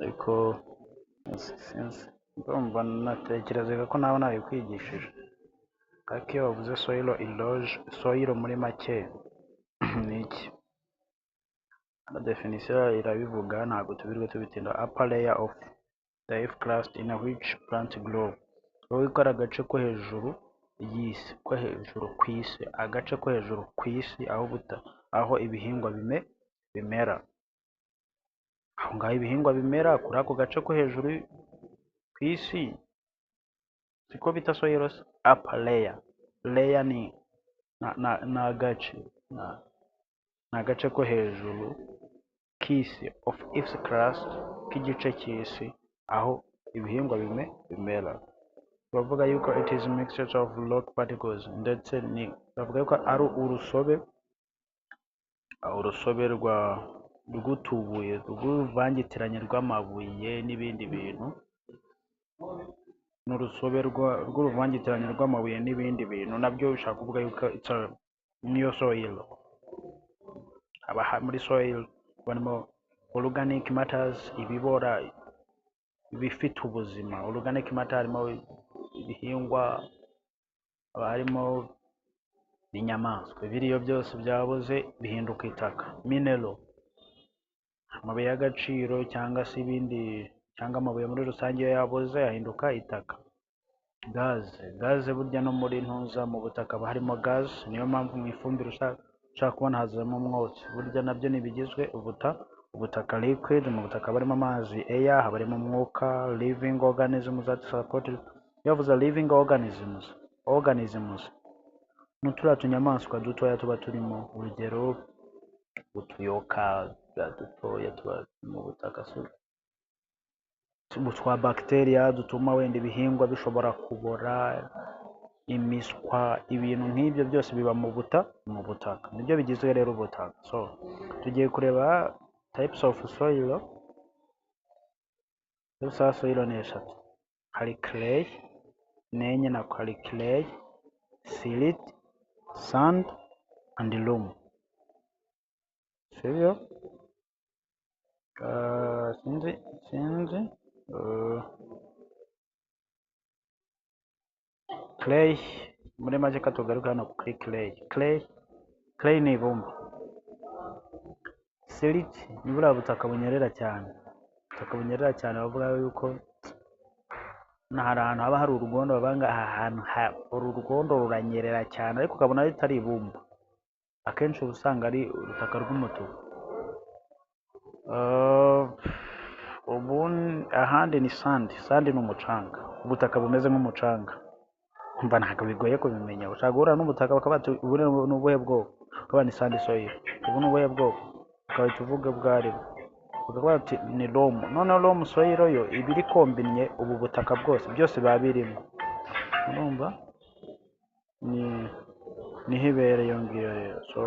Ariko sinzi, ndumva natekerezaga ko nawe nabikwigishije. Ariko iyo bavuze soil erosion, soil muri make ni iki? Hano definition irabivuga, ntabwo tubirirwe tubitinda. Upper layer of the earth crust in which plant grow. Wowe ko ari agace ko hejuru y'isi, ko hejuru ku isi, agace ko hejuru ku isi aho buta, aho ibihingwa bimera. Aho ngaho ibihingwa bimera kuri ako gace ko hejuru ku isi, siko bita soil se? Upper layer. Layer ni agace, ni agace ko hejuru k'isi, of earth crust, k'igice cy'isi aho ibihingwa bimera. Bavuga yuko it is mixture of rock particles, ndetse ni bavuga yuko ari urusobe rw'utubuye, rw'uruvangitiranye rw'amabuye n'ibindi bintu. Ni urusobe rw'uruvangitirane rw'amabuye n'ibindi bintu, nabyo bishaka kuvuga yuko niyo soil. Haba muri soil harimo organic matters, ibibora bifite ubuzima. Organic matter harimo ibihingwa, haba harimo n'inyamaswa. Biriya byose byaboze bihinduka itaka. Mineral, amabuye y'agaciro cyangwa se ibindi, cyangwa amabuye muri rusange, iyo yaboze ahinduka itaka. Gas, gas burya no muri ntuza mu butaka haba harimo gas, niyo mpamvu mu ifumbire ushaka kubona hazamo umwotsi. Burya nabyo ni ibigizwe ubutaka. Liquid, mu butaka haba harimo amazi. Air, haba harimo umwuka. Living organisms that support. Iyo bavuze living organisms, organisms ni turiya tunyamaswa dutoya tuba turimo, urugero utuyoka turiya dutoya tuba mu butaka, twa bacteria dutuma wenda ibihingwa bishobora kubora, imiswa, ibintu nk'ibyo byose biba mu butaka, nibyo bigize rero ubutaka. So tugiye kureba types of soil. Types of soil ni eshatu. Hari clay, ni enye nako: hari clay, silt, sand and loam. Sibyo? Sinzi. Clay muri make, ka tugaruke hano kuri clay. Clay ni ibumba. Silt ni buriya butaka bunyerera cyane, ubutaka bunyerera cyane. Bavuga yuko hari ahantu haba hari urwondo, bavuga ngo aha hantu uru rwondo ruranyerera cyane, ariko ukabona ritari ibumba. Akenshi uba usanga ari urutaka rw'umutuku. Ahandi ni sand. Sand ni umucanga, ubutaka bumeze nk'umucanga. Umva, ntabwo bigoye kubimenya. Ushobora guhura n'ubutaka bakaba bati: "Ubu ni ubuhe bwoko?" Ukaba ni sand soil. "Ubu ni ubuhe bwoko?" Ugahita uvuga ubwo ari bwo. Bakavuga bati: "Ni loam." Noneho loam soil yo iba iri kombinye ubu butaka bwose, byose biba birimo. Urumva ni niho ibera iyo ngiyo rero. So